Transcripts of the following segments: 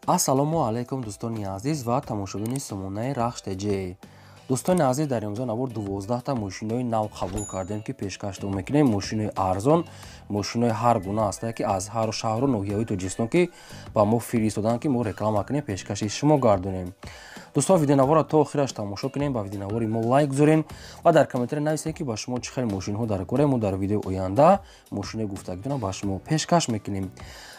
Ассалому алайкум, дӯстони азиз ва тамошобини сомонаи Рахш ТЖ. Дӯстони азиз, дар имрӯза навор 12та мошинои нав қабул кардем, ки пешкаштон мекунем. Мошинои арзон, мошинои ҳар гуна ҳастае, ки аз ҳар шаҳру ноҳияҳои Тоҷикистон ки ба мо фиристоданд, ки мо реклама кунем, пешкаши шумо гардонем. Дӯстон, видеонаворро то охираш тамошо кунем, ба видеонавори мо лайк гузорем ва дар комментария нависем, ки ба шумо чӣ хел мошинҳо дар кора. Мо дар видеои оянда мошинои гуфтагитона ба шумо пешкаш мекунем.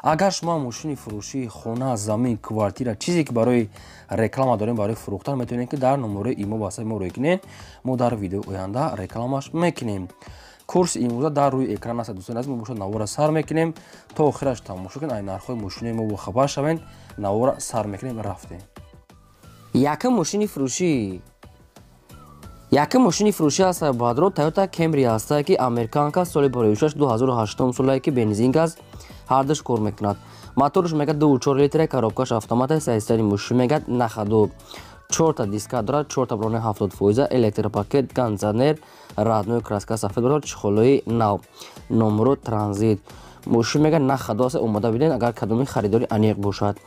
Агар шумо мошини фурӯшии хона, замин, квартира, чизе ки барои реклама дорем, барои фурӯхтан, метавонед, ки дар номерои имо васаи мо рӯй кунед. Мо дар видеои оянда рекламаш мекунем. Курси имрӯза дар рӯи экран аст. Дӯстони азиз, мо бошад навора сар мекунем, то охираш тамошо кунед, ай нархҳои мошинои мо бохабар шавед. Навора сар мекунем, рафтем. Якум мошини фурӯшӣ, якум мошини фурӯшӣ аст, баъдро Toyota Camry ҳастае, ки американка, соли 2006, 2008 солае, ки бензин газ ҳардуш кор мекунад. Моторш мегад 2,4 литра, коробкаш автомата. Состояние мошин мегад на ходу, чорта диска дорад, чорта брони 70%, электропакет, кондиционер, родной краска сафед дорад, чехолои нав, номеро транзит. Мошин мегад на ходу аст. Омода биден, агар кадоми харидори аниқ бошад.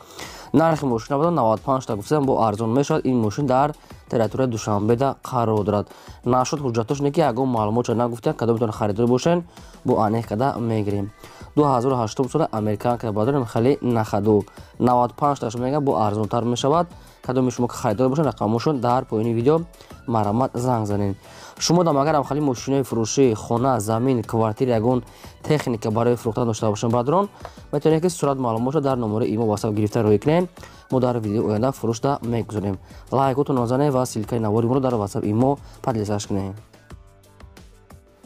Нархи мошина буда 95 та гуфтам, бо арзон мешавад. Ин мошин дар территорияи Душанбеда қарор дорад. Нашуд ҳуҷҷатош не, ки ягон маълумотша нагуфтем. Кадомитон харидор бошен, бо аниқ када мегирем. 2008 сола американка бадорем, хеле на ходу, 95 таш мега, бо арзонтар мешавад. Кадоми шумо ки харидор бошед, рақамошон дар поёни видео, марҳамат, занг занед. Шумо дам агарам хали мошинои фурӯшӣ, хона, замин, квартира, ягон техника барои фурӯхтан дошта бошед, бадрон, метавонед, ки сурат маълумотро дар номерои имо васап гирифта рӯй кунед. Мо дар видеои оянда фурӯшда мегузорем. Лайкотон занед ва ссылкаи навори моро дар ватсап имо поделиться кунед.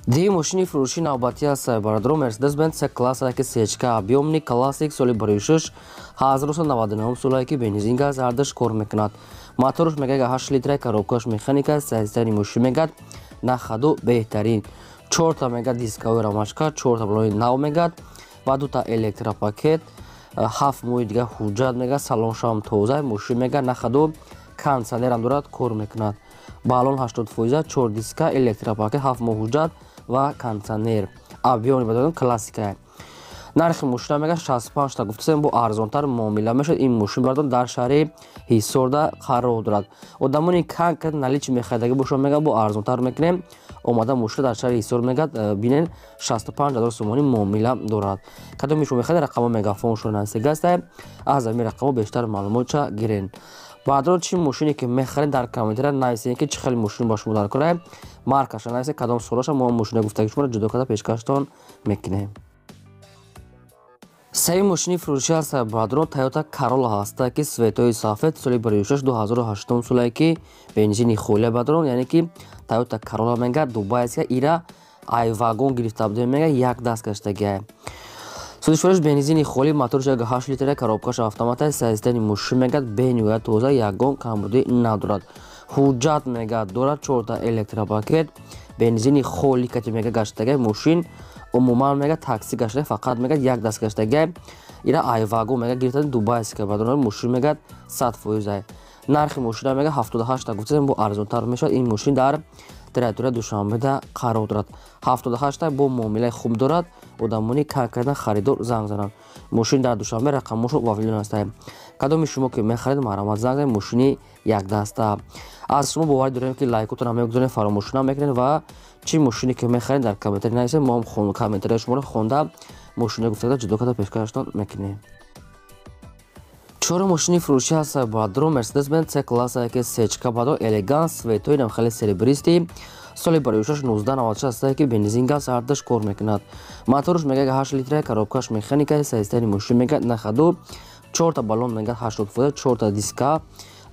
Дигар мошини фурӯшӣ навбатӣ аст, бародаро, Mercedes Benz C класса, ки сечка объёмный, классик, соли 2006, 1999 солае, ки бензин газ ҳардуш кор мекунад. Моторш мегад 8 литра, коробкаш механика. Состояние мошин мегад на ходу, беҳтарин. Чорта мегад дисковой рамашка, чорта балони нав мегад ва дута электропакет, 7 моҳи дига ҳуҷҷат мегад, салоншам тоза. Мошин мегад на ходу, кондиционерам дорад, кор мекунад, баллон 80%, чор диска, электропакет, 7 моҳ ҳуҷҷат ва кондиционер, объёмный бадон, классика. Нархи мошина мега 65 та гуфтасем, бо арзонтар муомила мешавад. Ин мошин, бардон, дар шаҳри Ҳисорда қарор дорад. Одамони конкрет наличный мехаридагӣ бошад, мега бо арзонтар мекунем. Омада мошина дар шаҳри Ҳисор мегад бинен, 65 ҳазор сомонӣ муомила дорад. Кадоми шумо мехаред, рақамо мегафоншон ҳастегаста, аз ҳамин рақамо бештар маълумотша гирен. Баъдро чӣ мошине ки мехаред, дар комментария нависед, ки чӣ хел мошин ба шумо дар кора, маркаша нависед, кадом солаша. Мо мошина гуфтаги шуморо ҷудо карда пешкаштон мекунем. Сеюм мошини фурӯшӣ аст, баъдро Toyota Corolla ҳаста, ки цветои сафед, соли 2006, 2008 солае, ки бензини холия, бадрон. Яъне ки Toyota Corolla мега дубайска, ира ай вагон гирифта будем, мега як даст гаштагиа. Судишвориш бензини холӣ, моторш 8 литра, коробкаш автомата. Состояние мошин мегад бениҳоят тоза, ягон камбудӣ надорад. Ҳуҷҷат мегад дорад, чорта электропакет, бензини холӣ кати мега гаштага. Мошин умуман мега такси гаштага, фақат мега як даст гаштага. Ира ай вагон мега гирифта дубайска, бадона. Мошин мегад 100%. Нархи мошина мега 78 та гуфтем, бо арзонтар мешавад. Ин мошин дар территория Душанбеда қарор дорад. 78 та бо муомилаи хуб дорад. Одамони конкретно харидор занг зананд. Мошин дар Душанбе, рақамошо вавилон ҳастад. Кадоми шумо ки мехаред, марҳамат, занг занед. Мошини якдаста. Аз шумо боварӣ дорем, ки лайкотонро мегузорем, фаромӯш намекунед ва чӣ мошине ки мехаред, дар комментария нависед. Мо комментарияи шуморо хонда, мошинои гуфтада ҷудо карда пешкаштон мекунем. Чорум мошини фурӯшӣ ҳаст, бадро, Mercedes Benz C класса, ки сечка бадо, элеганс, цветои нам хеле серебристый, соли 2006, 1996 ҳастае, ки бензин газ ҳардуш кор мекунад. Моторш мега 8 литра, коробкаш механика. Состояние мошин мега на ходу, чорта баллон мега 80%, чорта диска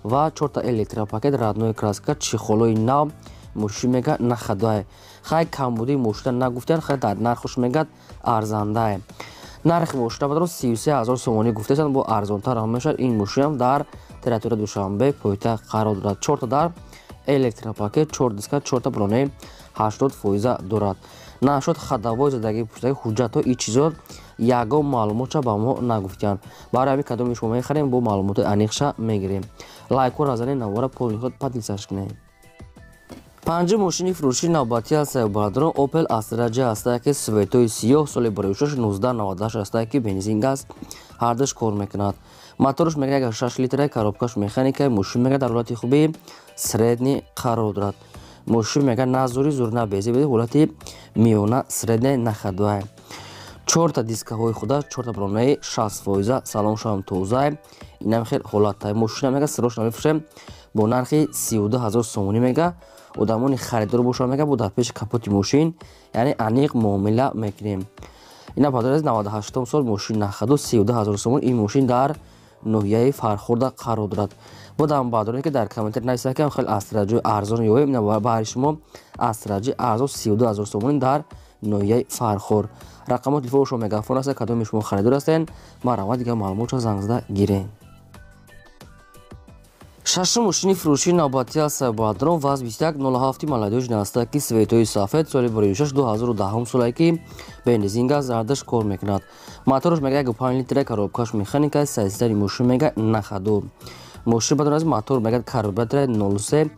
ва чорта электропакет, родной краска, чехолои нав. Мошин мега на ходуае. Хай, камбудии мошина нагуфтиян, хай, дар нархош мегад арзандае. Нархи мошина бадро 33 ҳазор сомонӣ гуфтаанд, бо арзонтар ҳам мешавад. Ин мошинам дар территорияи Душанбе, пойтахт қарор дорад. Чорта дар электропакет, чор диска, чорта броне 80% дорад. Нашуд ходовой задагӣ, пуштаги ҳуҷҷатҳо, и чизо ягон маълумотша ба мо нагуфтиянд. Барои ҳамин кадоми шумо мехарем, бо маълумоти аниқша мегирем. Лайкҳоро занед, навора полный худ поделиться кунед. Панҷум мошини фурӯшии навбатӣ аст, бародарон, Opel Astra J ҳастае, ки цветои сиёҳ, соли 2006, 1998 ҳастае, ки бензин газ Ҳардуш кор мекунад. Моторш мега 6 литра, коробкаш механика. Мошин мега дар ҳолати хуби средний қарор дорад. Мошин мега на зури зур, на бези, ҳолати миёна, средний, на ходовая. Чорта дискаҳои худа, чорта балонаи 60%, салоншам тоза. Инам хел ҳолаттай. Мошина мега срочно мефурӯшем бо нархи 32 000 сомонӣ. Мега одамони харидор бошад, мега бо дар пеши капоти мошин, яъне аниқ муомила мекунем. Ина баъд 98 сол мошин, на ходу, 32 000 сомон. Ин мошин дар ноҳияи Фархорда қарор дорад. Бодам баъдоне ки дар комментар нависад, ки хеле астраҷои арзон ёем, ина баҳри шумо астраҷи арзон 32 000 сомонӣ дар ноҳияи Фархор. Рақамо телефони шумо мегафон аст. Кадоми шумо харидор ҳастен, марҳамат, дигар маълумотро занг зада гирен. Шашум мошини фурӯшии навбатӣ аст, бародарон. ВАЗ 2107 молодёжный аст, ки цветои сафед, соли 2006, 2010 солае, ки бензин, газ, ҳардуш кор мекунад. Моторш мега 1,5 литра, коробкаш механика. Состояни мошин мега на ходу. Мошин баъд аз мотор мега карбюратор 03.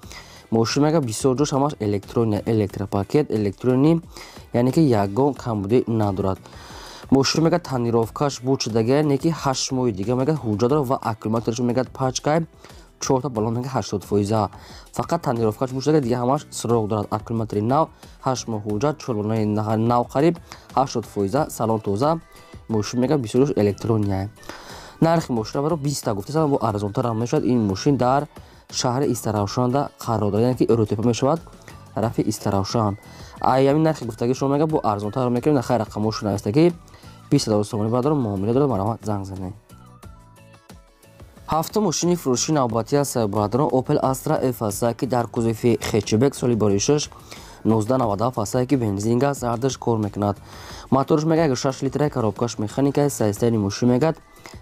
Мошин мега бисёр ҷош ҳамаш электрония, электропакет электронӣ, яъне ки ягон камбудӣ надорад. Мошин мега тонировкаш буд шудага, не ки 8 моҳи дига мега ҳуҷҷат дорад ва аккумуляторш мега пачкай, чорта балон мега 80%. Фақат тонировкаш буд шудага, дига ҳамаш срок дорад. Аккумулятори нав, 8 моҳ ҳуҷҷат, чор балонаи нав, қариб 80%, салон тоза. Мошин мега бисёр электрония. Нархи мошина баро 20 гуфтасам, бо арзонтарам мешавад. Ин мошин дар шаҳри Истаравшанда қарор дорад, яъне ки Рӯтепа мешавад, тарафи Истаравшан. Ай ҳамин нархи гуфтаги шумо мега бо арзонтар мекунем. Нахай рақамошо навистагӣ 20 000 сомонӣ, бародарон, муомила дорад, марҳамат, занг занед. Ҳафтум мошини фурӯшии навбатӣ аст, бародарон. Opel Astra F аст, ки дар кузови хэтчбек, соли 2006, 1997 аст, ки бензин, газ, ҳардуш кор мекунад. Моторш мега 6 литра, коробкаш механика. Состояни мошин мегад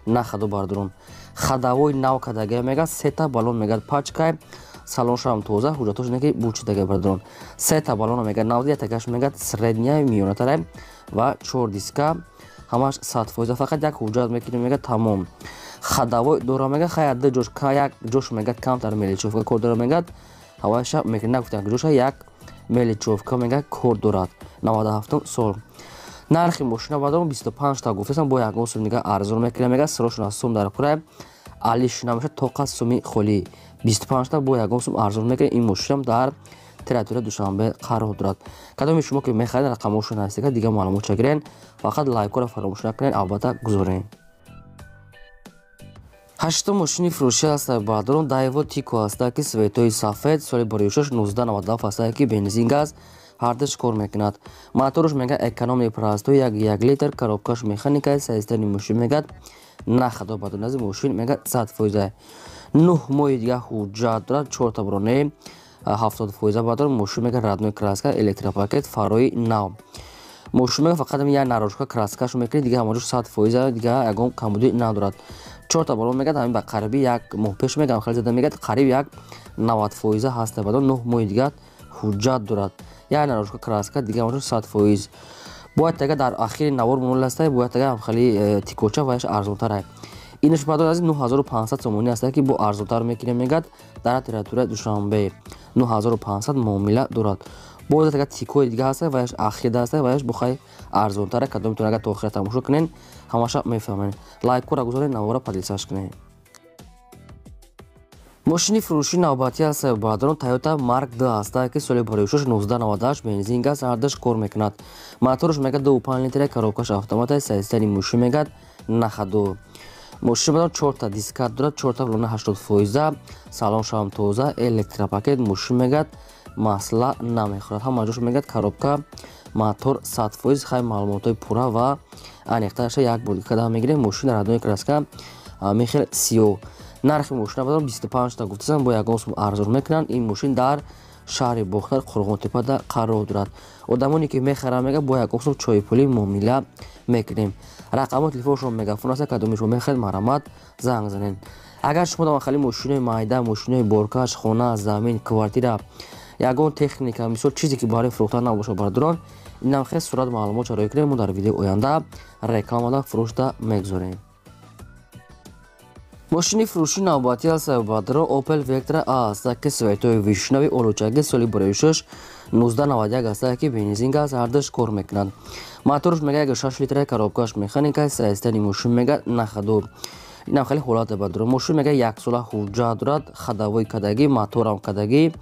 на ходу, бародарон. Ходовой нав кадага, мега сета балон мегад пачкай, салоншам тоза, ҳуҷҷатош неки бучидага, бародарон. Сета балона мега нав, ятагаш мегад средняя, миёнатара ва чор диска ҳамаш 100%. Фақат як ҳуҷҷат мекунем, мега тамом. Ходовой дора, мега хай ду ҷош, як ҷош мегад камтар мелочёвка кор дора, мегад ҳавайша мекунем, нагуфтам ҷоша, як мелочёвка мега кор дорад. 97 сол. Нархи мошина, бародарон, 25 та гуфтасам, бо ягон сум дига арзон мекунем. Мега срочно сум дар курай алиш намеша, тоқа суми холӣ 25 та, бо ягон сум арзон мекунем. Ин мошинам дар территория Душанбе қарор дорад. Кадоми шумо ки мехаред, рақамошо нависека, дига маълумотша гирен. Фақат лайкҳоро фаромӯш накунед, албатта, гузорен. Ҳаштум мошини фурӯшӣ аст, бародарон. Дайво Тико аст, ки цветои сафед, соли 2006, 1997 аст, ки бензин, газ, ҳардуш кор мекунад. Моторш мега экономный, простой, 1,1 литр, коробкаш механика. Состояни мошин мегад на ходу, бародарон. Мошин мега 100%, 9 моҳи дига ҳуҷҷат дорад, чорта броне 70%, бародарон. Мошин мега родной краска, электропакет, фарои нав. Мошин мега фақат як наружка краскашо мекунед, дига ҳамаҷош 100%, дига ягон камбудӣ надорад. Чорта балон мегад ҳамин ба қариби як моҳ пеш мегам хеле зада, мегад қариб як 90% ҳаста, баъдон 9 моҳи дига ҳуҷҷат дорад, як наружка краска, дига ҳамаҷош 100%. Бояд тага дар ахири навор моноласта, бояд тага ҳам хеле тикоча ваяш арзонтар. Инаш, баъдон, аз 9500 сомонӣ аст, ки бо арзонтар мекунем. Мегад дар территорияи Душанбе 9500 муомила дорад. Боз тага тикои дига ҳаста, ваяш ахирда ҳаста, ваяш бухай арзонтара. Кадомитон агар то охира тамошо кунен, ҳамаша мефаҳмед. Лайкҳоро гузоред, навора поделиться кунед. Мошини фурӯшии навбатӣ аст, бародарон. Toyota Mark 2 аст, ки соли 2006, 1998, бензин, газ, ҳардуш кор мекунад. Моторш мегад 2,5 литра, коробкаш автомат. Состояни мошин мегад на ходу. Мошин, бародарон, чорта диска дорад, чорта балона 80%, салоншам тоза, электропакет. Мошин мегад масла намехӯрад, ҳама ҷош мегад коробка, мотор 100%. Хай, маълумотҳои пурра ва аниқтараша як бор када мегирем. Мошин родной краска, мехел сиё. Нархи мошина, бародарон, 25 та гуфтасам, бо ягон сум арзон мекунанд. Ин мошин дар шаҳри Бохтар, Қурғонтепада қарор дорад. Одамоне ки мехаранд, мега бо ягон сум чойпулӣ муомила мекунем. Рақамо телефоншон мегафон аст. Кадоми шумо мехаред, марҳамат, занг занед. Агар шумо дар хали мошинои майда, мошинои боркаш, хона, замин, квартира, ягон техника, мисол чизе ки барои фурӯхтан набошад, бародарон, инам хел сурат маълумот чароӣ кунем, мо дар видеои оянда рекламада фурӯшда мегузорем. Мошини фурӯшии навбатӣ аст, бародарон. Opel Vectra A аст, ки цветои вишнёвый, олучаги, соли 2006, 1991 аст, ки бензин, газ, ҳардуш кор мекунад. Моторш мега 1.6 литра, коробкаш механика, состояние мошин мега на ходу. Инам хеле ҳолат бадро. Мошин мега як сола ҳуҷҷат дорад, ходовой кадагӣ, моторам кадагӣ,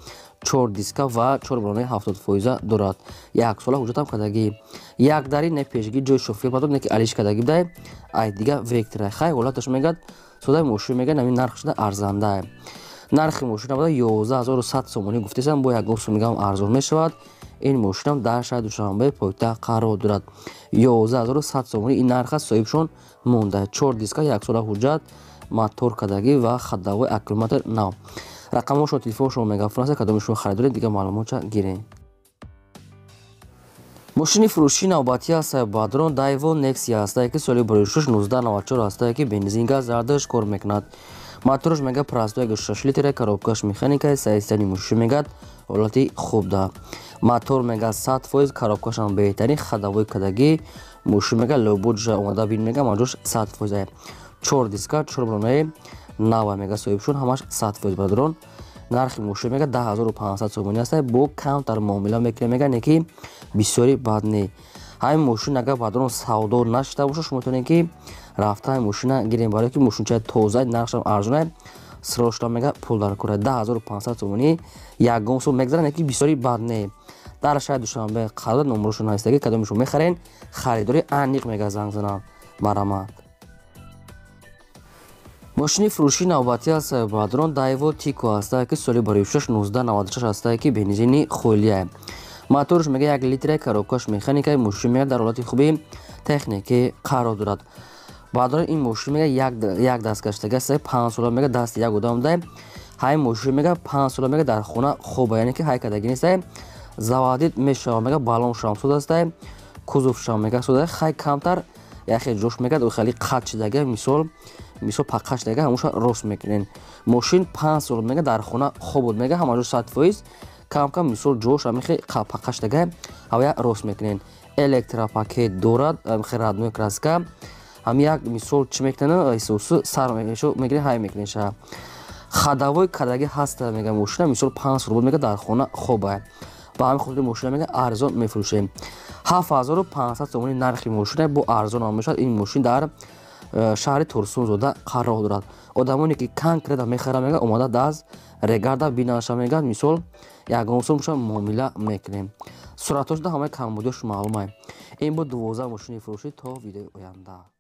4 диска ва 4 балони 70% дорад. Як сола ҳуҷҷатам кадагӣ. Як дари не пешгӣ ҷои шофер бадор, не ки алиш кадагӣ бидай, ай дига вектора. Хай ҳолаташ мегад, содаи мошин мега нами нарх шуда арзанда. Нархи мошина буда 11100 сомонӣ гуфтесам, бо ягон сум арзон мешавад. Ин мошинам дар шаҳри Душанбе пойтахт қарор дорад. 11100 сомонӣ ин нарх аст, соҳибшон монда. 4 диска, як сола ҳуҷҷат, мотор кадагӣ ва ходовой аккумулятор нав. Рақамҳошон телефоншон мегафон аст, кадоми шумо харидоред, дигар маълумотча гиред. Мошини фурӯшии навбатӣ аст Бадрон Дайво Nexia аст, ки соли 1994 аст, ки бензин газ зардаш кор мекунад. Моторш мега простой 1.6 литра, коробкаш механика, состояние мошин мегад ҳолати хуб да. Мотор мега 100%, коробкашам беҳтарин, ходовой кадагӣ, мошин мега лобуджа омада бин мега манҷош 100%. 4 диска, 4 балонаи нава мега соҳибшон, ҳамаш 100% бародарон. Нархи мошин мега 10500 сомонӣ аст, бо камтар муомила мекунем мега, не ки бисёри бад не. Ҳамин мошин агар бародарон савдо нашида бошад, шумо метавонед ки рафта ҳамин мошина гирем, барое ки мошинчаи тоза, нархшам арзона, срочно мега пул дар кора. 10500 сомонӣ ягон сум мегзарад, не ки бисёри бад не. Дар шаҳри Душанбе қарор номерошон ҳастаги, кадоми шумо мехарен, харидори аниқ мега занг занам. Марамат. Мошини фурӯшии навбатӣ аст бародарон Дайво Тико аст, ки соли 1996 аст, ки бензини холия. Моторш мега 1 литра, коробкаш механика, мошин мега дар ҳолати хуби техникӣ қарор дорад. Бародарон ин мошин мега як даст гаштага аст, 5 сола мега дасти як одам дай. Ҳай мошин мега 5 сола мега дар хона хоба, яъне ки ҳай кадагӣ нест, заводит мешава мега, балон шам суд аст, кузов шам мега суд, хай камтар яхе ҷош мегад, хеле қат шидага, мисол паққа шидага, ҳамуша рост мекунен. Мошин 5 сол мега дар хона хоб буд мега, ҳама ҷо 100%, кам-кам мисол ҷош ҳамихе паққа шидага, ҳавая рост мекунен. Электропакет дорад, ҳамихе родной краска, ҳам як мисол чӣ мекунен, исусу сар мегирен, ҳай мекунен ша. Ходовой кадаги ҳаста мега мошина, мисол 5 сол буд мега дар хона хоба. Ба ҳамин хотир мошина мега арзон мефурӯшем. 7500 сомонӣ нархи мошина, бо арзон ҳам мешавад. Ин мошин дар шаҳри Турсунзода қарор дорад. Одамоне ки конкретно мехаранд мега омада даст регарда бинаша мега, мисол ягон сум ша муомила мекунем. Суратҳошда ҳамаи камбудиёш маълум. Ин буд 12 мошини фурӯшӣ. То видеои оянда.